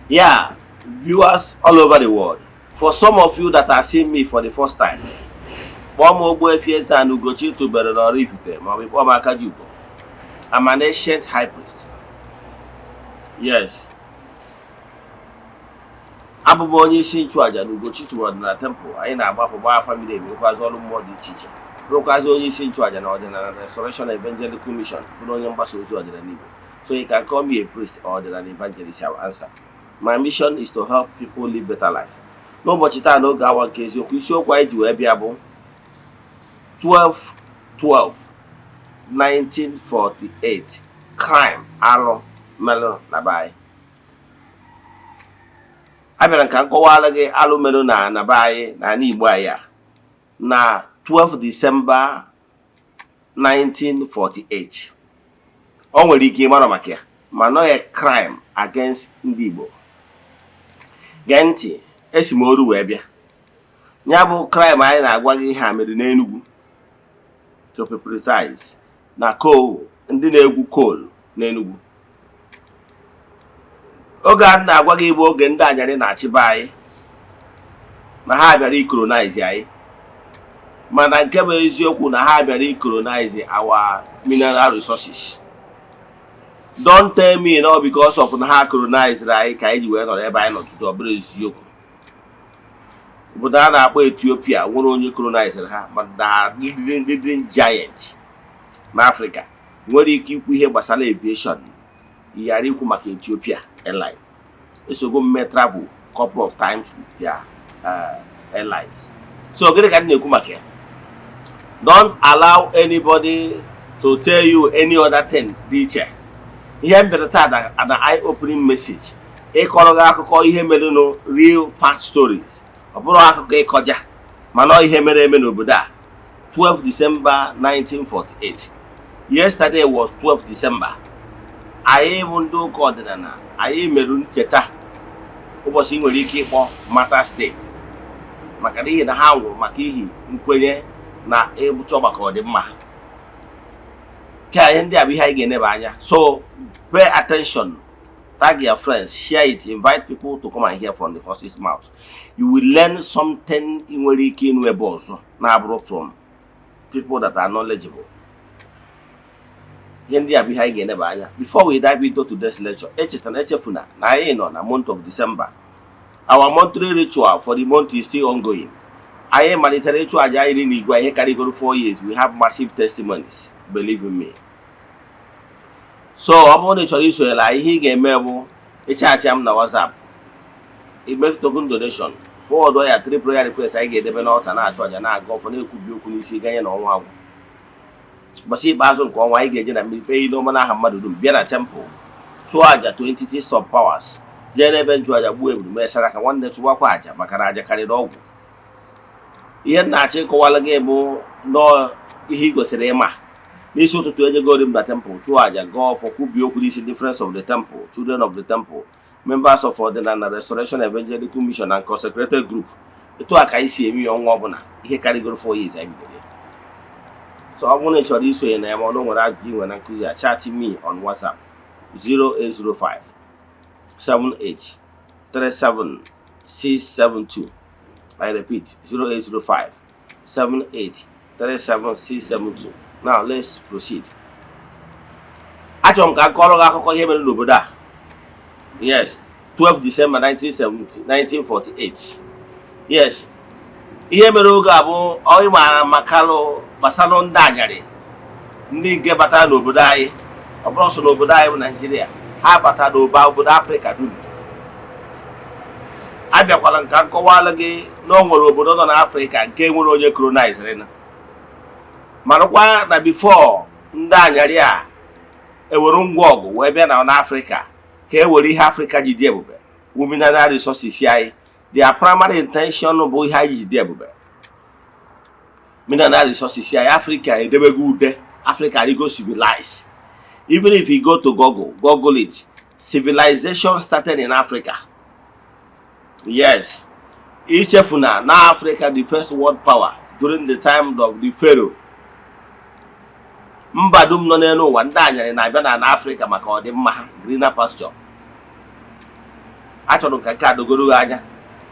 Yeah, viewers all over the world. For some of you that are seeing me for the first time, kpọọ m Ogbuefi Eze-Ana Ugochi tubelu n'Oraifite maọbụ kpọọ m Akajiugo. I'm an ancient high priest. Yes. Abụ m onye isi nchụaja na Ugochi tubelu ọdịnala temple. Anyị na-agba afọ, gbaa afa miri emi, rụkwazị ọrụ mmụọ dị iche iche, rụkwazị onye isi nchụaja na Ọdịnala Restoration Evangelical Mission, bụrụ onye mgbasa ozi ọdịnala Igbo. So you can call me a priest or ọdịnala evangelist, I will answer. My mission is to help people live better life. N'ụbọchị taa, n'oge awa nke eziokwu, isiokwu anyị ji wee bịa bụ 12 12 1948 crime, alụ melụ na be anyị. Abịara m ka m kọwara gị alụ merụ na be anyị, na ala Igbo anyị a, na 12 December 1948. O nwere ike ịmara maka ya, ma nọ ya crime against ndị Igbo. Gee ntị, esi m oru wee bịa. Ya bụ crime anyị na-agwa gị, ihe a mere n'Enugu, to be precise, na coal, ndị na-egwu coal n'Enugu. Oge a na-agwa gị bụ oge ndị anyarị na-achịba anyị, na ha bịara icolonize anyị. Mana nke bụ eziokwu na ha bịara icolonize our mineral resources. Don't tell me no, because of na ha colonize anyị ka anyị ji wee nọrọ ebe anyị nọ tutu. Ọ bụrụ eziokwu, obodo a na-akpọ Ethiopia nwere onye colonizere ha, ma na leading giant n'Africa nwere ike ikwu ihe gbasara aviation, ghara ikwu maka Ethiopia Airline. Esogo mme travel couple of times with their airlines. So gịnị ka m na-ekwu maka ya? Don't allow anybody to tell you any other thing dị iche. Ihe m bịara taa na eye opening message, ịkọrọ gị akụkọ ihe merenụ, real fact stories. Ọ bụrụ akụkọ ịkọja, mana ọ ihe mere eme n'obodo a, 12 December 1948. Yesterday was 12 December. Anyị bụ ndị ụka ọdịnala, anyị mere ncheta ụbọchị ị nwere ike ịkpọ Martyrs Day, maka n'ihi na ha nwụrụ maka ihi nkwenye na ịchọ maka ọdịmma ha. Ka ihe ndị a bụ ihe anyị ga-eneba anya. So pay attention, tag your friends, share it, invite people to come and hear from the horse's mouth. You will learn something ị nwere ike ịnụ ebe ọzọ na-abụrụ from people that are knowledgeable. Ihe ndị a bụ ihe anyị ga-eneba anya before we dive into today's lecture. Echetana, echefuna na anyị nọ na month of December. Our monthly ritual for the month is still ongoing. Anyị malitere ịchụ àjà anyị n'igwe ihe karịgoro 4 years. We have massive testimonies, believe in me. So ọ bụrụ na ị chọrọ isonyere anyị, ihe ị ga-eme bụ ịchat m na WhatsApp, ime token donation, forward ya three prayer request anyị ga-edebe n'altar, na-achụ àjà, na-aga ọfọ, na-ekwubi okwu n'isi ganye na ọnwa agwụ. Ụbọchị ikpeazụ nke ọnwa, anyị ga-eje na mmiri kpee ile ọma n'aha mmadụ dum, bịa na temple chụọ àjà to entities of powers, jee n'ebe nchụ àjà, gbuo ebulu, mesara ka nwanne, chụwakwa àjà, maka na àjà karịrị ọgwụ. Ihe m na-achọ ịkọwala gị bụ nọọ ihe ị kwesịrị ịma. N'isi ụtụtụ, ejegori m na temple, chụọ àjà, gaa ọfọ, kwubie okwu n'isi difference of the temple, children of the temple, members of Ọdịnala Restoration Evangelical Mission and consecrated group. Etu a ka anyị si eme ya ọnwa ọbụla, ihe karịgoro 4 years anyị bidoro ya. So ọ bụrụ na ị chọrọ isonye na ya, ma ọ na nwere ajụjụ ị nwere na nkụzi a, chat me on WhatsApp, 0805 78 37 672. I repeat, 0805 78 37672. Now let's proceed. Achọrọ m ka m kọrọ gị akụkọ ihe mere n'obodo a. Yes, 12 December 1970 1948. Yes, ihe mere oge a bụ ọ maara makalụ gbasalụ ndị anyarị, ndị nke batara n'obodo anyị. Ọ bụrụ sọ n'obodo anyị bụ Naijiria, ha batara n'oba obodo Afrịka dum. Abịakwala nka nkọwalụ gị na o nwere obodo nọ n'Afrịka nke nwere onye colonizere na marakwa na before ndị anyarị a ewere ngwa ọgụ wee bịa na n'Afrịka ka e were ihe Afrịka ji dị ebube, mineral resources anyị. Their primary intention bụ ihe anyị ji dị ebube, mineral resources anyị. Afrịka edebego ude, Afrịka adịgo civilized. Even if you go to Google, Google it, civilization started in Africa. Yes, ichefuna na Africa the first world power during the time of the Pharaoh. Mba dum nọ n'elu ụwa, ndị anyarị na-abịa na Afrịka maka ọdịmma ha, greener pasture. Achọrọ ka nke a dogoro gị anya.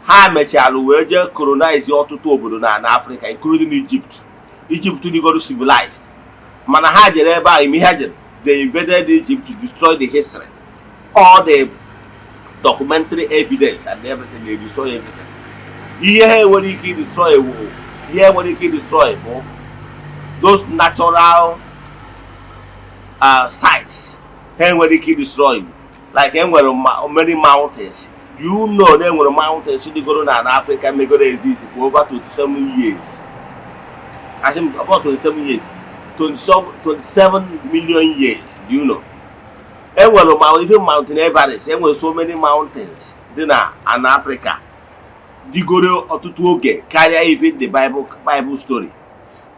Ha mechalụ wee jee colonize ọtụtụ obodo na Africa, including Egypt. Egypt dịgoro civilized, mana ha jere ebe ahụ ime ihe ha jere. They invaded Egypt to destroy the history, all the documentary evidence and everything. They destroy everything. Ihe ha enwere ike destroy bụ, ihe nwere ike destroy bụ those natural sites. Ha enwere ike destroy, like enwere many mountains, na enwere mountains dịgoro na Africa megoro exist for over 27 years. I think about 27 years, 27, 27 million years. Do you know enwere ma even Mountain Everest? Enwere so many mountains dị na an Africa dịgoro ọtụtụ oge karịa even the Bible story.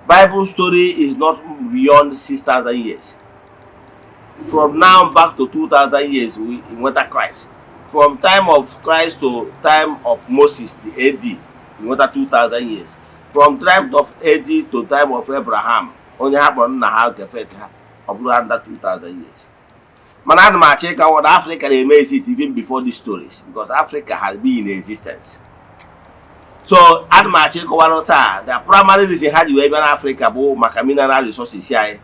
Bible story is not beyond 6000 years from now. Back to 2000 years, we nweta Christ. From time of Christ to time of Moses, the AD, nweta 2000 years. From time of AD to time of Abraham, onye ha kpọrọ nna ha nke faith ha, ọ bụrụ under 2000 years. Mana ana m achọ ịkawa na Africa na-eme exist even before these stories, because Africa has been in existence. So ana m achọ ịkọwara taa, the primary reason ha ji wee bịa n'Africa bụ maka mineral resources anyị.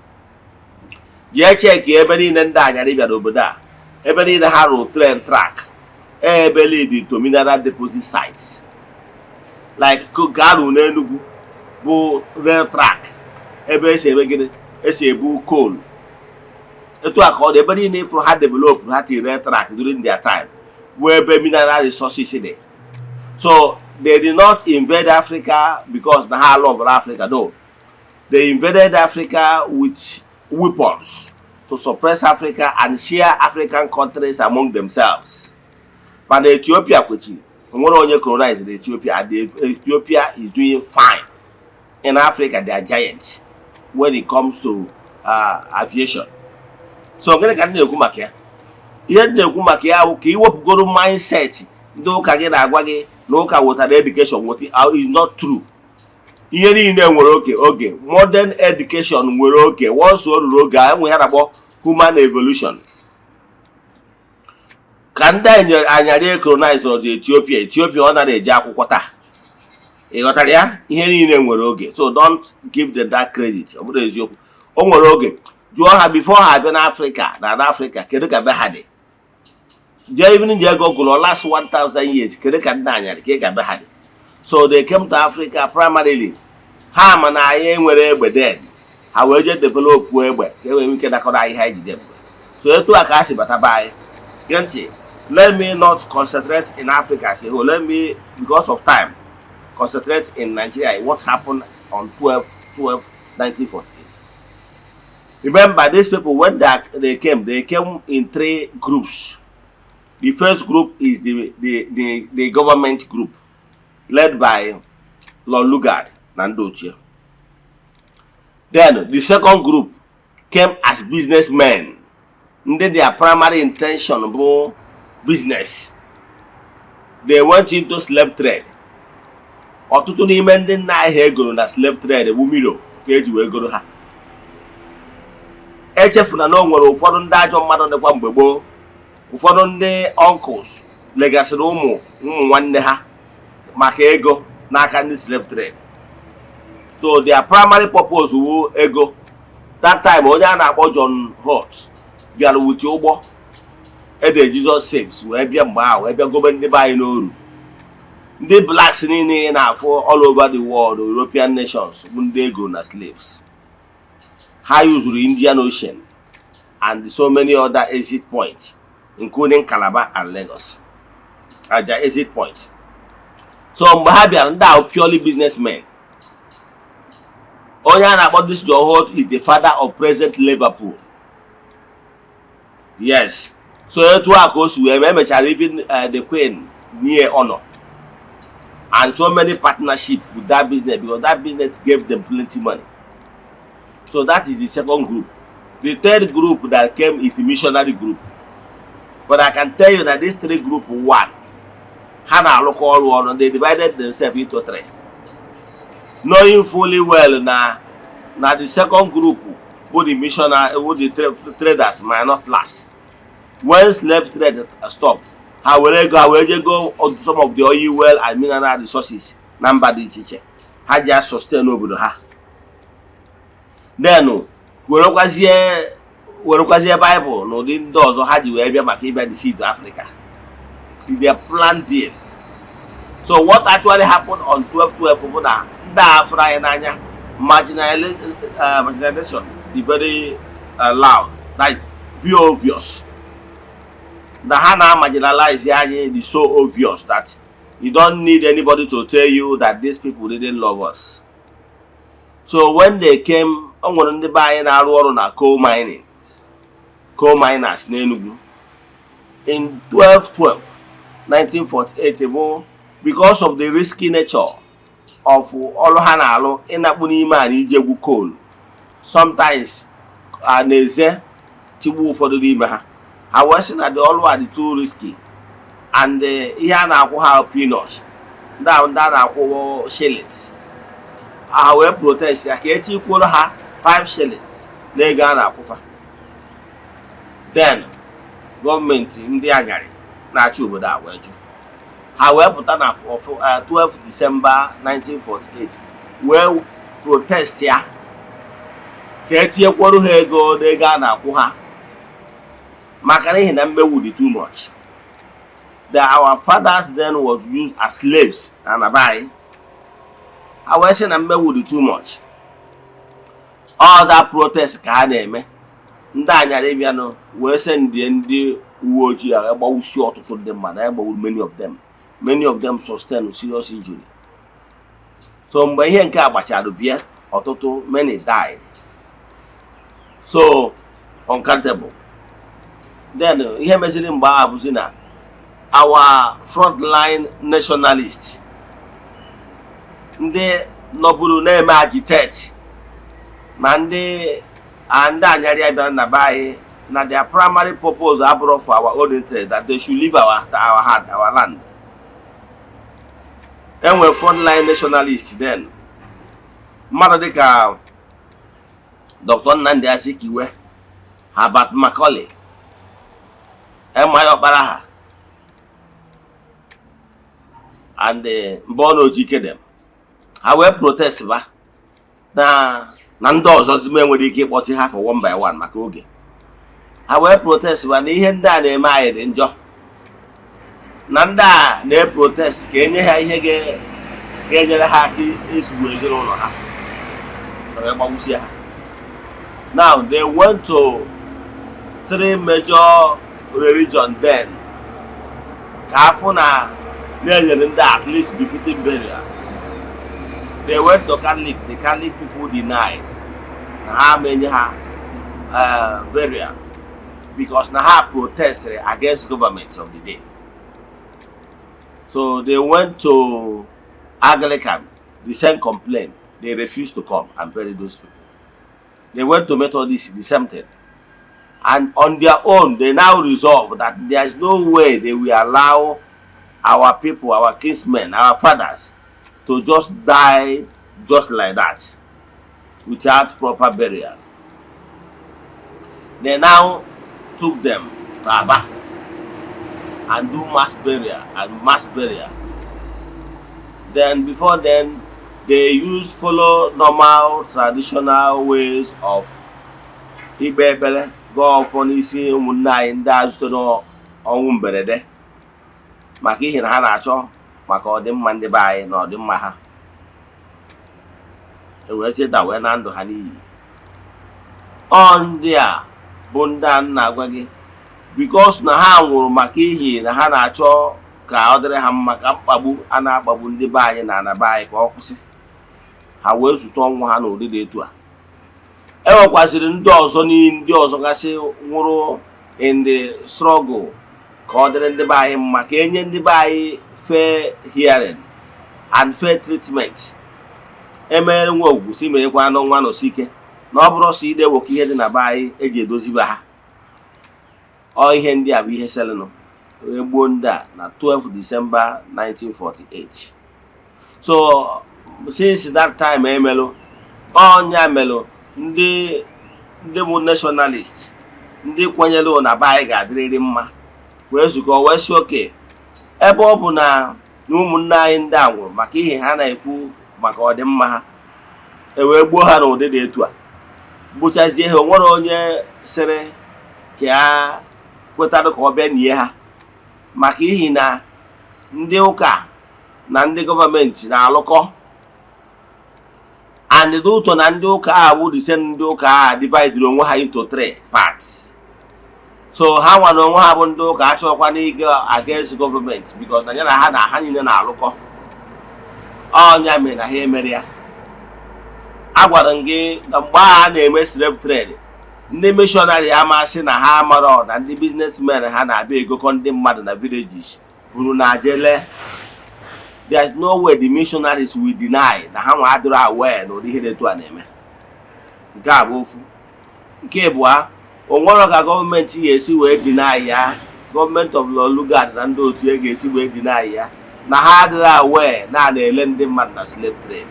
Jee check ebe niile ndị anyarị bịara obodo a, ebe niile ha rụ train track, ebe lead to mineral deposit sites, like nke a rụ n'Enugu bụ rail track, ebe esi eme gịnị? Esi ebu coal. Etu a ka ọ dị ebe niile ịfụrụ ha develop, ha tiri rail track during their time, bụ ebe mineral resources dị. So they did not invade Africa because na ha love Africa. No, they invaded Africa with weapons to suppress Africa and share African countries among themselves. Mana Ethiopia kwechi onwere onye colonized Ethiopia, and Ethiopia is doing fine in Africa. They are giants when it comes to aviation. So gịnị ka m na-ekwu maka ya? Ihe m na-ekwu maka ya bụ ka iwepụgoro mindset ndị ụka gị na-agwa gị na ụka wetara education. Weta is not true. Ihe niile nwere oge. Oge modern education nwere oge. Once o ruru oge a, enwe ya na-akpọ human evolution. Ka ndị anyarị colonize ọzọ Ethiopia, Ethiopia ọ nara eji akwụkwọ taa. Ị ghọtara ya? Ihe niile nwere oge, so don't give them that credit. Ọ bụrụ eziokwu, o nwere oge. Jụọ ha, before ha abịa n'Afrịka, na Afrịka, kedu ka be ha dị? Jee even jee Google last 1000 years, kedu ka ndị anyarị ka ị ga be ha dị? So they came to Africa primarily, ha ma na anyị enwere egbe then, ha wee jee develop egbe ka e nwee ike nakọrọ anyị ha ejide egbe. So etu a ka ha si bata be anyị. Gee ntị, let me not concentrate in Africa as a whole. Let me, because of time, concentrate in Nigeria, what happened on 12/12/1948. Remember, these people, when they came, they came in three groups. The first group is the government group led by Lord Lugard na ndị otu ya. Then the second group came as businessmen, ndị their primary intention bụ business. They went into slave trade. Ọtụtụ n'ime ndị nna anyị ha egoro na slave trade bụ miro ka eji wee goro ha. Echefuna na o nwere ụfọdụ ndị ajọ mmadụ dịkwa mgbe gboo. Ụfọdụ ndị uncles legasịrị ụmụ ụmụ nwanne ha maka ego n'aka ndị slave trade. So their primary purpose wu ego. That time, onye a na-akpọ John Holt bịara wutie ụgbọ ede "Jesus Saves" wee bịa mgbe ahụ, wee bịa gobe ndị be anyị n'oru. Ndị blacks niile ị na-afụ all over the world, European nations, bụ ndị ego na slaves. Ha yuzuru Indian Ocean and so many other exit points, including Calabar and Lagos at their exit point. So mgbe ha bịara, ndị ahụ purely businessmen. Onye a na-akpọ this John Holt is the father of present Liverpool. Yes, so etu a ka o si wee mee. Emechara even the Queen near honor and so many partnership with that business, because that business gave them plenty money. So that is the second group. The third group that came is the missionary group. But I can tell you that these three group, one, ha na-alụkọ ọrụ ọnụ. They divided themselves into three, knowing fully well na the second group bụ the missionary, bụ the traders, might not last. When slave trade stopped, Ha were ego ha wee jego some of the oil well and mineral resources na mba dị iche iche ha ji sustain obodo ha. Then werekwazie Baịbụl na ụdị ndị ọzọ ha ji wee bịa maka ịbịa deceive Africa. Is a planned deal. So what actually happened on 12/12 bụ na ndị a fụrụ anyị n'anya, marginalization dị very loud, that is very obvious na ha na-marginalize anyị dị so obvious that you don't need anybody to tell you that these people didn't love us. So when they came, o nwere ndị be anyị na-arụ ọrụ na coal mining, coal miners n'Enugu in 12/12 1948, bụ because of the risky nature of ọrụ ha na-alụ, ịnakpu n'ime ala ije egwu coal. Sometimes a na-eze tigbu ụfọdụ n'ime ha. Ha wee sị na the ọrụ a dị too risky and ihe a na-akwụ ha peanuts, ndị a ndị a na-akwụ shillings. Ha wee protest ya ka etikwuoro ha 5 shillings n'ego a na-akwụfa. Then gọọmenti ndị anyarị na-achị obodo a wee jụ. Ha wee pụta na 12 December 1948 wee protest ya ka etinyekwuru ha ego n'ego a na-akwụ ha, maka n'ihi na mmegbu dị too much, that our fathers then was used as slaves na anaba anyị. Ha wee sị na mmegbu dị too much. All that protest ka ha na-eme, ndị anyarị bịanụ wee sendie ndị uwe ojii a egbawusi ọtụtụ ndị mmadụ. Egbawuru many of them, many of them sustain serious injury. So mgbe ihe nke a gbachara bịa, ọtụtụ, many died, so uncountable. Then ihe meziri mgbe ahụ bụzi na our frontline nationalist, ndị nọbụrụ na-eme agitate na ndị anyarị bịara na be anyị, na their primary purpose abụrụ for our own interest, that they should leave our hand, our land. Enwere frontline nationalist then, mmadụ dịka Dr. Nnamdi Azikiwe, Herbert Macaulay, M.I. Ọkpara ha and Mbọna Ojike dem. Ha wee protest ba na ndị ọzọ zime enwere ike ịkpọtị ha for one by one maka oge. Ha wee protest ba na ihe ndị a na-eme anyị dị njọ, na ndị a na-eprotest ka enye ha ihe ga-enyere ha aka izugbo ezinụlọ ha. Wee gbagbusie ha. Now they went to three major religion then ka afụ na na-enyere ndị at least befitting burial. They went to Catholic. The Catholic people denied na ha ma enye ha burial because na ha protested against government of the day. So they went to Anglican, the same complaint. They refused to come and bury those people. They went to Methodist, the same thing. And on their own, they now resolve that there is no way they will allow our people, our kinsmen, our fathers to just die just like that without proper burial. They now took them to Aba and do mass burial and mass burial. Then before then, they use follow normal traditional ways of ikpe ekpere, gọọ ọfọ n'isi ụmụnne anyị ndị a zutere ọnwụ mberede, maka ihi na ha na-achọ maka ọdịmma ndị be anyị na ọdịmma ha. E wee cheta wee na ndụ ha n'iyi. Ọ ndị a bụ ndị a m na-agwa gị, because na ha nwụrụ maka ihi na ha na-achọ ka ọ dịrị ha mma, ka mkpagbu a na-akpagbu ndị be anyị na ana be anyị ka ọ kwụsị. Ha wee zute ọnwụ ha n'ụdị dị etu a. E nwekwazịrị ndị ọzọ, ndị ọzọ gasị nwụrụ in the struggle ka ọ dịrị ndị be anyị mma, ka enye ndị be anyị fair hearing and fair treatment. Emere nwa ogwu si menyekwa anụ nwa nọsi ike na ọ bụrụ sọ ide woke ihe dị na be anyị eji edozibe ha. Ọ ihe ndị a bụ ihe selenụ wee gbuo ndị a na 12 December 1948. So since that time, emelụ ọnya melụ ndị bụ nationalist, ndị kwenyere na be anyị ga-adịrịrị mma. Wee zukọ wee sị oke ebe ọ bụ na ụmụnne anyị ndị a nwụrụ maka ihe ha na-ekwu maka ọdịmma ha, e wee gbuo ha n'ụdị dị etu a, gbuchazie ha. O nwere onye sịrị ka ya kwetara ka ọ bịa nie ha, maka ihi na ndị ụka na ndị gọọmenti na-alụkọ, and dị ụtọ na ndị ụka a bụ the same ndị ụka a divided onwe ha into three parts. So ha nwa na onwe ha bụ ndị ụka achọghịkwa n'ịga against gọọmenti, because na ya na ha na ha niile na-alụkọ. Ọnya mere na ha emere ya. Agwara m gị na mgbe a na-eme slave trade, ndị missionary amasị na ha amarọ na ndị businessmen ha na-abịa egokọ ndị mmadụ na villages buru na jele. There's no way the missionaries will deny na ha nwa adịrọ aware na ụdị ihe dị etu a na-eme. Nke a bụ ofu. Nke abụọ, o nwere ka gọọmenti ga-esi wee deny ya, gọọmenti of Lord Lugard na ndị otu ya ga-esi wee deny ya na ha adịrọ aware na a na-ele ndị mmadụ na slave trade.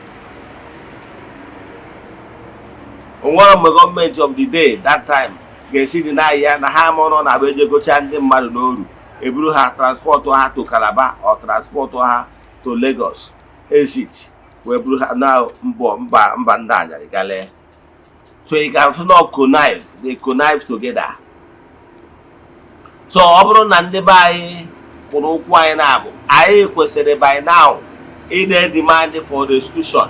O nwere mgbe gọọmenti of the day that time ga-esi deny ya na ha ama nọ na-abụ eje gocha ndị mmadụ n'oru, eburu ha, transport ha to Calabar or transport ha to Lagos exit, wee buru ha na mbọ mba ndị anyarị galee. So you can not connive, they connive together. So ọ bụrụ na ndị be anyị kwụrụ ụkwụ anyị na-abụ, anyị kwesịrị by now ide demand for restitution,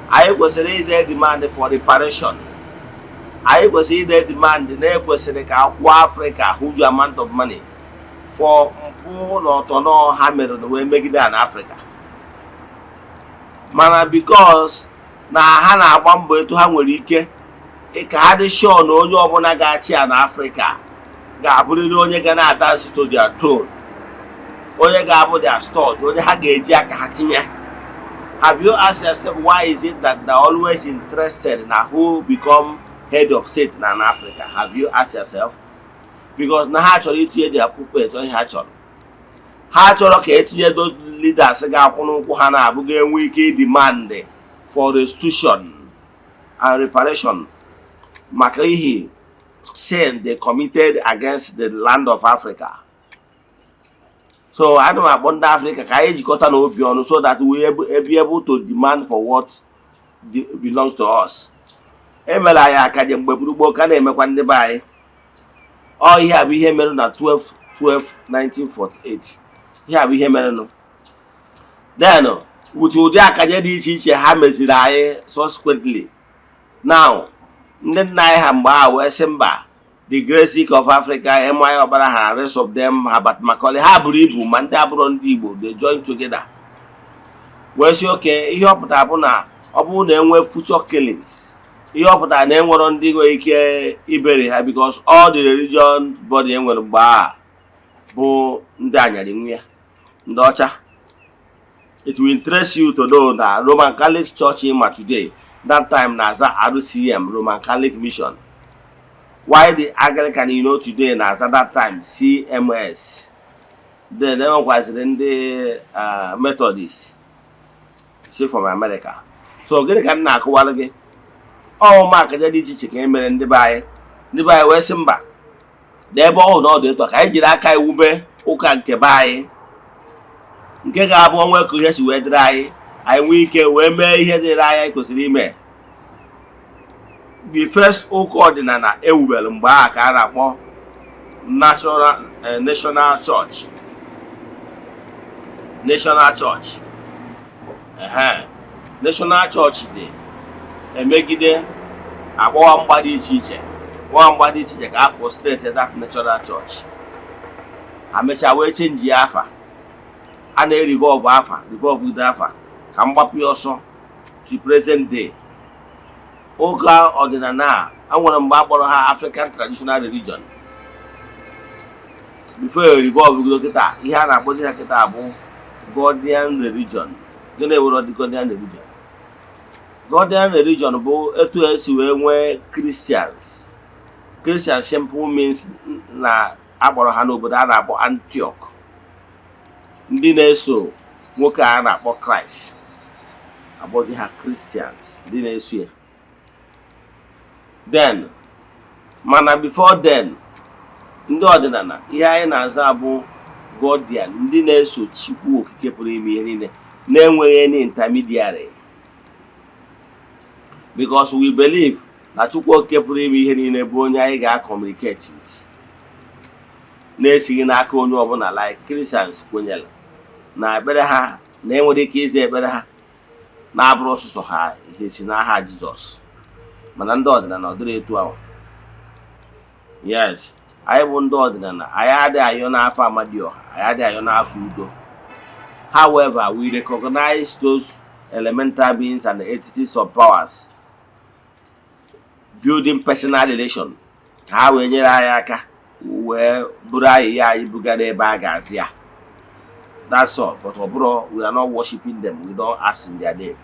anyị kwesịrị ide demand for reparation, anyị kwesịrị ide demand na ekwesịrị ka akwụọ Africa huge amount of money for mpụ na ọtọnọ ha mere wee megide a na Africa. Mana because na ha na-agba mbọ etu ha nwere ike ka ha dị sure na onye ọbụla ga-achị a na Africa ga-abụrịrị onye ga na-adance to their tone, onye ga-abụ their stooge, onye ha ga-eji aka ha tinye. Have you asked yourself, why is it that they're always interested na who become head of state na Africa? Have you asked yourself? Because na ha chọrọ itinye their puppet. Onye ha chọrọ, ha chọrọ ka etinye those leaders ga-akwụ n'ụkwụ ha na-abụ, ga-enwe ike demand for restitution and reparation maka ihi sin they committed against the land of Africa. So ana m akpọ ndị Africa ka anyị jikọta n'obi ọnụ so that we be able to demand for what belongs to us. Emere anyị akaje mgbe gburugburu ka na-emekwa ndị be anyị. Ọ ihe a bụ ihe mere na 12 12 1948. Ihe a bụ ihe merenụ. Then with ụdị akaje dị iche iche ha meziri anyị subsequently, now ndị nna anyị ha mgbe ahụ wee sị mba. The Great Zik of Africa, M.I. Ọkpara ha, rest of them, Herbert Macaulay, ha buru ibu ma ndị abụrụ ndị Igbo, they join together wee sị oke ihe ọ pụtara bụ na ọ bụrụ na enwe future killings, ihe ọ pụtara na enwero ndị nwere ike iberi ha, because all the religion body enwere mgbe a bụ ndị anyarị nwe ya, ndị ọcha. It will interest you to know na Roman Catholic Church ma today, that time na-aza RCM, Roman Catholic Mission, while the Anglican you know today na-aza that time CMS. Then enwekwaziri ndị Methodist si from America. So gịnị ka m na-akụwalụ gị? Ọ makaja dị iche iche ka e mere ndị be anyị. Ndị be anyị wee sị mba, n'ebe ọ hụ na ọ dị etu a, ka anyị jiri aka ewube ụka nke be anyị, nke ga-abụ onwe ka ihe si wee dịrị anyị, anyị nwee ike wee mee ihe dịrị anyị anyị kwesịrị ime. The first ụka ọdịnala ewubere mgbe ahụ ka a na-akpọ National Church. National Church, ehe, National Church dị emegide agbawa mgba dị iche iche, gbawa mgba dị iche iche ka a frustrate that National Church. Ha mechaa wee change afa a na-erevolve afa, revolve afa ka mgbapụ ya ọsọ to present day. Ụka ọdịnala a nwere mgbe a kpọrọ ha African Traditional Religion before revolve gido kịta. Ihe a na-akpọzi ha kịta bụ Godian Religion. Gịnị were Godian Religion? Godian Religion bụ etu esi wee nwee Christians. Christian simple means na akpọrọ ha n'obodo a na-akpọ Antioch, ndị na-eso nwoke a na-akpọ Christ, akpọzi ha Christians, ndị na-eso ya then. Mana before then, Ndị ọdịnala, ihe anyị na-aza bụ Godian, ndị na-eso Chukwu Okike pụrụ ime ihe niile na-enweghị any intermediary, because we believe na Chukwu Okike pụrụ ime ihe niile bụ onye anyị ga-communicate with na-esighị n'aka onye ọbụla, like Christians kwenyere na ekpere ha na enwere ike ịza ekpere ha na-abụrụ ọsụsọ ha ihe si n'aha Jizọs. Mana ndị ọdịnala, ọ dịrị etu ahụ. Yes, anyị bụ ndị ọdịnala, anyị adịghị ayọ n'afọ Amadioha, anyị adịghị ayọ n'afọ udo. However, we recognize those elemental beings and entities of powers, building personal relation ka ha wee nyere anyị aka wee bụrụ anyị ya anyị buga n'ebe a ga-azị ya. That's all. But ọ bụrụ we are not worshiping them, we don't ask in their name.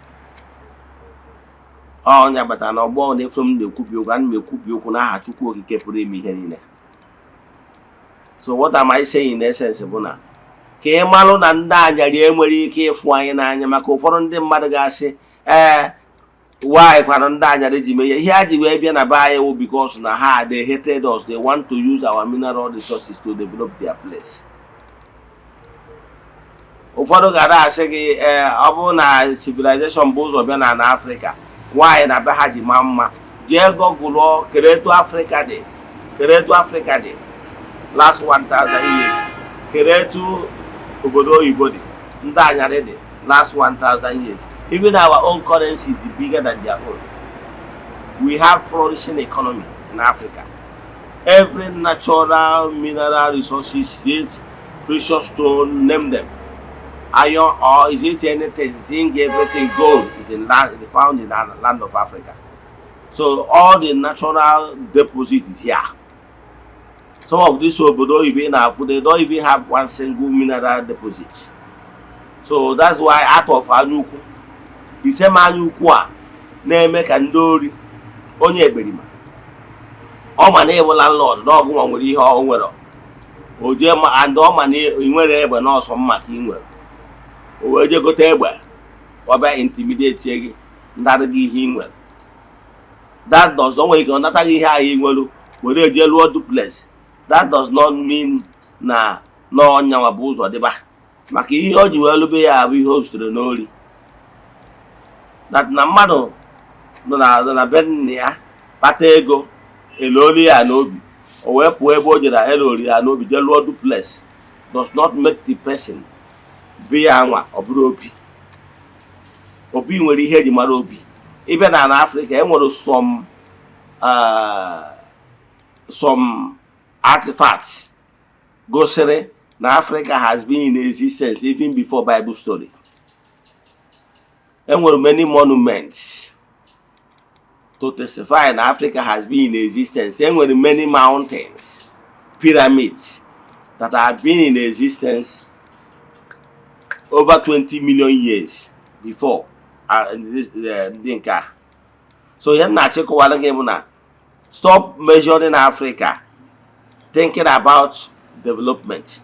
Ọnya batara na ọgbọ na-efe m na-ekwubi okwu, ana m ekwubi okwu n'aha Chukwu Okike pụrụ ime ihe niile. So what am I saying in essence bụ na ka ị malụ na ndị anyarị enwere ike ịfụ anyị n'anya, maka ụfọdụ ndị mmadụ ga-asị, ee, why kwanụ ndị anyarị ji mee ihe ihe ha ji wee bịa na be anyị wụ because na ha, they hated us. They want to use our mineral resources to develop their place. Ụfọdụ gara asị gị, ee, ọ bụrụ na civilization bụ ụzọ bịa na Afrịka, nwaanyị na be ha ji maa mma. Jee gọgụlụọ kere etu Afrịka dị, kere etu Afrịka dị last 1000 years, kere etu obodo oyibo dị, ndị anyarị dị last 1000 years. Even our own currency is bigger than their own. We have flourishing economy in Africa. Every natural mineral resources, is it precious stone, name them, iron or is it anything, zinc, everything, gold is in land, found in the land of Africa. So all the natural deposit is here. Some of these obodo oyibo ị na-afụ, they don't even have one single mineral deposit. So that's why out of anya ukwu, the same anya ukwu a na-eme ka ndị ori, onye ekperima, ọ ma na ịbụ landlord na ọgụnwa nwere ihe ọ nwere, o jee ma and ọ ma na ị nwere egbe n'ọsọ mma ka ị nwere, o wee jee gote egbe, ọ bịa intimidate gị, ndarị gị ihe ị nwere. That does not nwere ike ọ nata gị ihe ahụ ị nwere were jee lụọ duplex. That does not mean na n'ọnyanwa bụ ụzọ dịba, maka ihe o ji wee lụbe ya bụ ihe o zutere n'ori. That na mmadụ nọ na be nna ya kpata ego, eloli ya n'obi, o wee pụọ ebe o jere elori ya n'obi jee lụọ duplex, does not make the person be ya nwa. Ọ bụrụ obi, obi nwere ihe eji mara obi. Ịbịa na Afrịka, e nwere some artifacts gosiri na Africa has been in existence even before Bible story. Enwere many monuments to testify na Africa has been in existence. Enwere many mountains, pyramids that have been in existence over 20 million years before this ndị nke a. So ihe m na-achịkọwara gị bụ na stop measuring Africa thinking about development.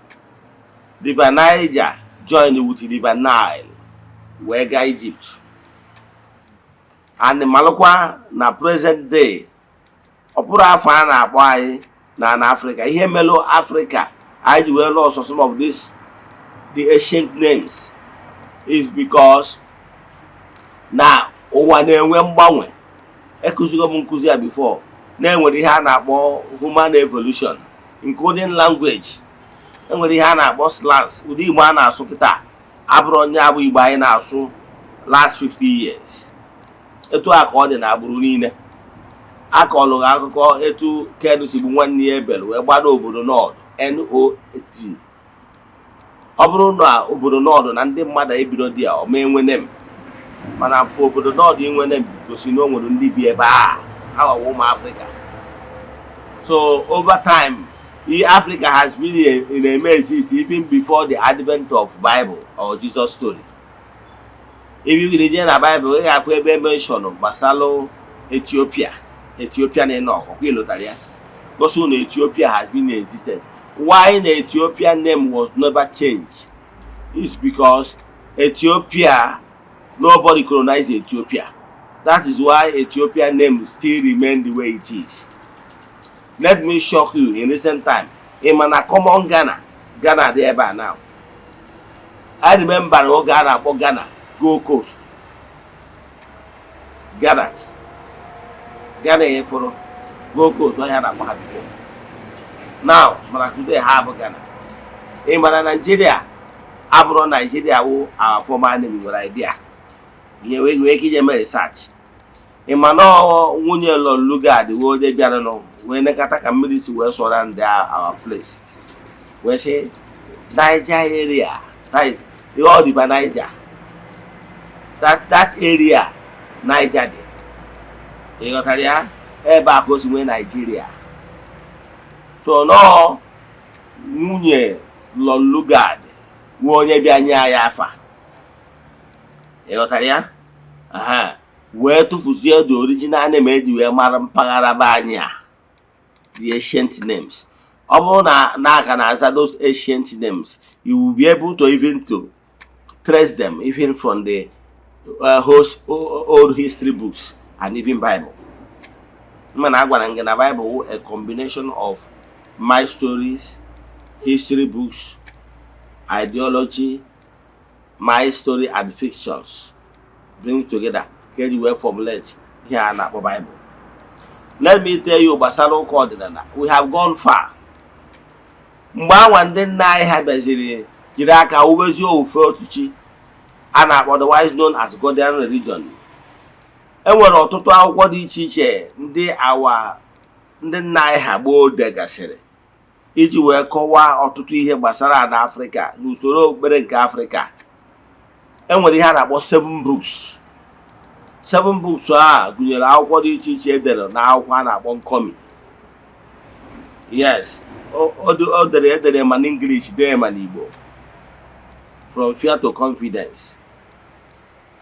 River Niger join with River Nile wee gaa Egypt, and malụkwa na present day, ọ bụrụ afọ a na-akpọ anyị na Africa, ihe melụ Africa anyị ji wee lụọ some of these the ancient names is because na ụwa na-enwe mgbanwe. Ekụzigo m nkụzi ya before na-enwere ihe a na-akpọ human evolution, including language. Enwere ihe a na-akpọ slangs. Ụdị Igbo a na-asụ kịta abụrụ onye abụ Igbo anyị na-asụ last 50 years. Etu a ka ọ dị na agbụrụ niile. Akọlụ gị akụkọ etu Ken si gbu nwanne ya Ebel wee gbado obodo Nọd, Not. Ọ bụrụ na obodo Nọd na ndị mmadụ ebido dị ya ọma enwe nem, mana afọ obodo Nọd inwe nem gosi na o nwere ndị bi ebe a, ha wawa ụmụ Afrịka. So over time, Africa has been in a exist even before the advent of Bible or Jesus story. If you je na Bible, ị ga-afụ ebe mention gbasalụ Ethiopia, Ethiopian Enoch. Ọkwa ịlụtara ya gosi na Ethiopia has been in existence. Why the Ethiopian name was never changed is because Ethiopia, nobody colonized Ethiopia. That is why Ethiopian name still remain the way it is. Let me shock you. In recent time, Ị ma na common Ghana, Ghana dị ebe a now. I remember na oge a na-akpọ Ghana Gold Coast. Ghana, Ghana efuru Gold Coast ọhịa na-akpọ ha before now, mana today ha bụ Ghana. Ị ma na Nigeria abụrụ Nigeria wụ our former name? Nwere idea ihe wee ike ije mee research. Ị ma na ọ nwunye Lord Lugard wee onye bịaranụ wee nekata ka mmiri si wee sọrọ ndị our place wee sị Niger area, that is all River Niger, that area Niger dị. Ị ghọtara ya? Ebe a ka o si nwee Nigeria. So nọọ nwunye Lord Lugard nwe onye bịa nye anyị afa. Ị ghọtara ya? Aha wee tụfuzie the original name eji wee mara mpaghara be anyị a, the ancient names. Ọ bụrụ na aka na-aza those ancient names, you will be able to even to trace them even from the host old history books and even Bible. Mana agwara m gị na Bible wụ a combination of my stories, history books, ideology, my story and fictions bring together ka eji wee formulate ihe a na-akpọ Bible. Let me tell you gbasara ụka ọdịnala, we have gone far. Mgbe anwa ndị nna anyị ha bịaziri jiri aka wubezie ofufe otu chi a na-akpọ, otherwise known as Godian religion, e nwere ọtụtụ akwụkwọ dị iche iche ndị awa ndị nna anyị ha gboo degasịrị iji wee kọwaa ọtụtụ ihe gbasara ala Afrịka na usoro okpukpere nke Afrịka. E nwere ihe a na-akpọ seven books. Seven books a gụnyere akwụkwọ dị iche iche edere na akwụkwọ a na-akpọ Nkomi. Yes, o dere edere ma n'English, dee ma n'Igbo, From Fear to Confidence.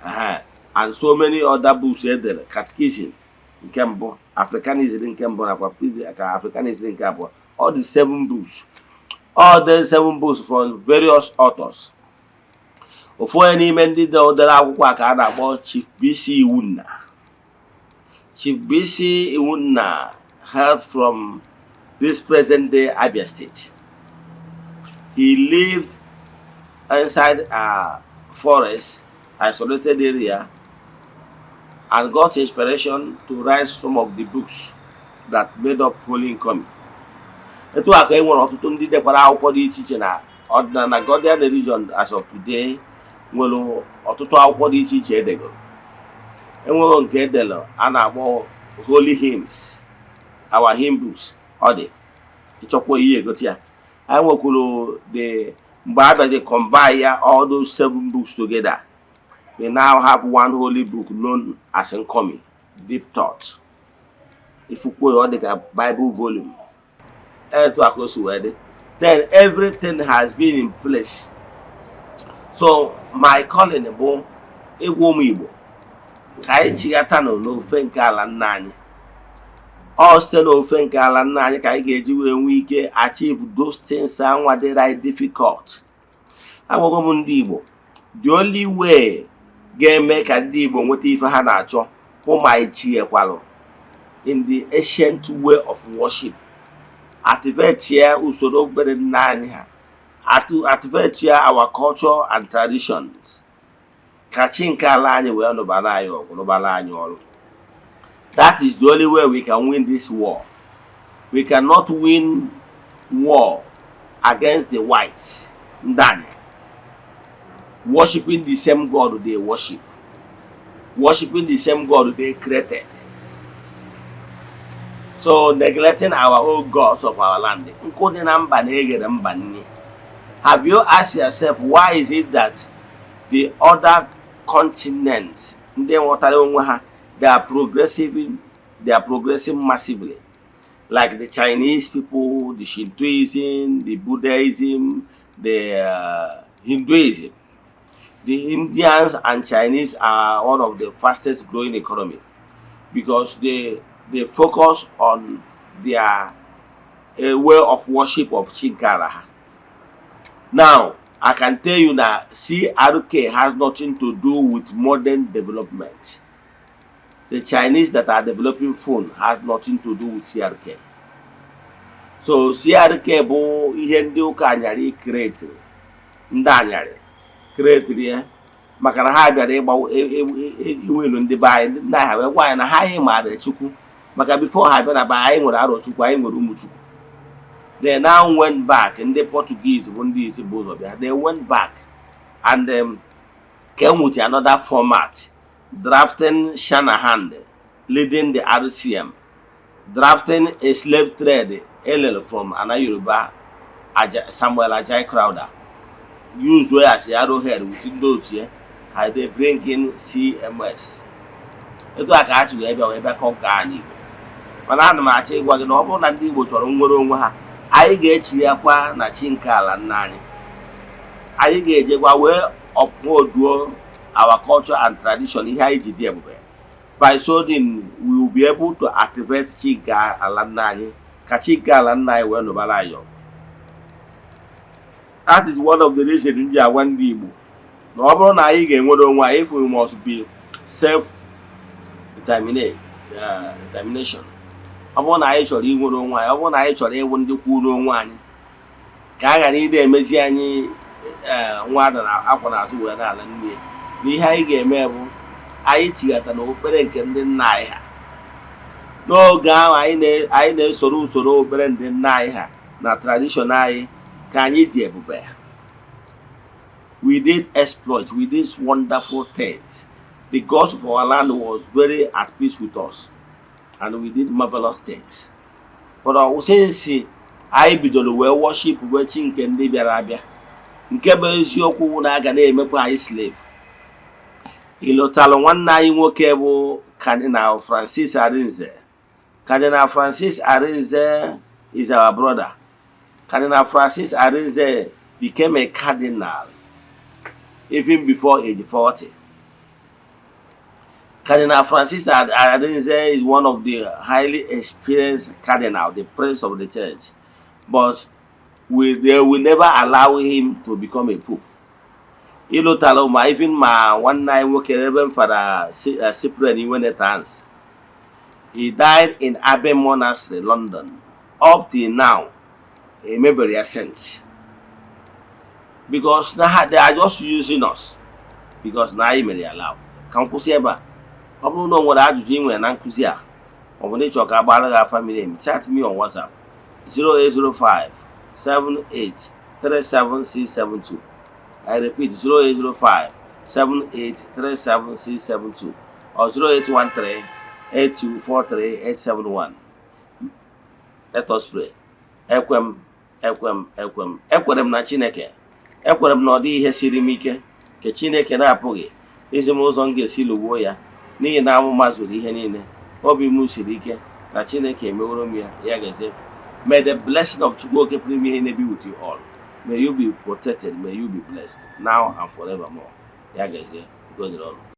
Aha. And so many other books edere, Catechism nke mbụ, Africanism nke mbụ nakwa ka Africanism nke abụọ. All the seven books, all the seven books from various authors. Ofu onye n'ime ndị dere akwụkwọ a ka a na-akpọ Chief BC Iwunna. Chief BC Iwunna hailed from this present day Abia State. He lived inside a forest, isolated area, and got inspiration to write some of the books that made up Holy Nkomi. Etu a ka e nwere ọtụtụ ndị dekwara akwụkwọ dị iche iche na ọdịnala. Godian religion as of today nwere ọtụtụ akwụkwọ dị iche iche edegoro. Enwere nke edere a na-akpọ Holy Hymns, our hymn books. Ọ dị, ịchọkwa ihe egote ya. Anyị nwekwuru the mgbe a bịazi combine ya, all those seven books together, we now have one holy book known as Nkomi Deep Thought. Ifukwuo ya, ọ dị ka Bible volume. Etu a ka o si wee dị. Then everything has been in place. So my calling bụ ịgwa ụmụ Igbo ka anyị chighata n'ofe nke ala nna anyị. Ọ site n'ofe nke ala nna anyị ka anyị ga-eji wee nwee ike achieve those things anwa dịrị anyị difficult. Agwago m ndị Igbo, the only way ga-eme ka ndị Igbo nweta ife ha na-achọ bụ ma anyị chighekwalụ in the ancient way of worship, activate ya usoro okpukpere nna anyị ha, activate ya our culture and traditions, ka chi nke ala anyị wee nụbara anyị ọgụ, nụbara anyị ọrụ. That is the only way we can win this war. We cannot win war against the whites, ndị anyị, worshiping the same God they worship, worshiping the same God they created, so neglecting our own gods of our land. Nkụ dị na mba na-eghere mba nni. Have you asked yourself, why is it that the other continents, ndị nghọtara onwe ha, they are progressive, they are progressing massively, like the Chinese people, the Shintoism, the Buddhism, the Hinduism? The Indians and Chinese are one of the fastest growing economy because they focus on their a way of worship of chi nke ala ha. Now, I can tell you that CRK has nothing to do with modern development. The Chinese that are developing phone has nothing to do with CRK. So CRK bụ ihe ndị ụka anyarị createri, ndị anyarị createri ya, maka na ha bịara ịgba iwelu ndị be anyị. Ndị nna ha wee gwa anyị na ha anyị maara Chukwu, maka before ha bịa na be anyị nwere Arọchukwu, anyị nwere ụmụ Chukwu. They now went back. Ndị Portuguese bụ ndị isi bụ ụzọ bịa. They went back and came with another format, drafting Shanahan leading the RCM, drafting a slave trade elel from ana Yoruba, Samuel Ajayi Crowther, use wey as arrowhead with ndị otu ya. Ha they bring in CMS. Etu a ka ha si wee bịa, wee bịa conquer anyị Igbo. Mana ana m achọ ịgwa gị na ọ bụrụ na ndị Igbo chọrọ nnwere onwe ha, anyị ga-echi ya kwa na chi nke ala nna anyị. Anyị ga-ejekwa wee upholduo our culture and tradition, ihe anyị ji dị ebube. By so doing, we will be able to activate chi nke ala nna anyị, ka chi nke ala nna anyị wee nụbara anyị ọgụ. That is one of the reasons m ji agwa ndị Igbo na ọ bụrụ na anyị ga-enwere onwe anyị, if we must be self determinate determination, ọ bụrụ na anyị chọrọ inwere onwe anyị, ọ bụrụ na anyị chọrọ ịwụ ndị kwuru onwe anyị, ka a ghara ịdị emezi anyị nwa ada na akwa n'azụ wee na-ala nne ya, na ihe anyị ga-eme bụ anyị chighata na okpukpere nke ndị nna anyị ha. N'oge ahụ anyị na-esoro usoro okpukpere ndị nna anyị ha na tradition anyị, ka anyị dị ebube. We did exploit, we did wonderful things. The gods of our land was very at peace with us and we did marvelous things. But since anyị bidoro wee worship wee chi nke ndị bịara abịa, nke bụ eziokwu bụ na a ga na-emekwa anyị slave. Ịlụtalụ nwanne anyị nwoke bụ Cardinal Francis Arinze. Cardinal Francis Arinze is our brother. Cardinal Francis Arinze became a cardinal even before age 40. Cardinal Francis Arinze is one of the highly experienced cardinal, the prince of the church. But they will never allow him to become a pope. Ịlụtara ma even ma nwanne anyị nwoke, Reverend Father Cyprian Iwene Tansi. He died in Abbey Monastery, London. Up till now, emebere ya saint. Because na ha, they are just using us. Because na anyị mere ya allow. Ka m kwụsị ebe a. Ọ bụrụ na o nwere ajụjụ ị nwere na nkụzi a, ọ bụ na ịchọ ka agbara gị afa miri emi, chat me on WhatsApp 0805 78 37672. I repeat, 0805 78 37672 or 0813 8243 871. Let us pray. Ekwe m, ekwe m, ekwe m, ekwere m na Chineke. Ekwere m na ọ dịghị ihe siri m ike nke Chineke na-apụghị izi m ụzọ m ga-esi lụgbuo ya, n'ihi na amụma zuru ihe niile. Obi m siri ike na Chineke emeworo m ya. Ya gazie. May the blessing of Chukwu Oke pụrụ ime ihe niile be with you all. May you be protected, may you be blessed now and forevermore. Ya gazie. Udo dịrị ọnụ.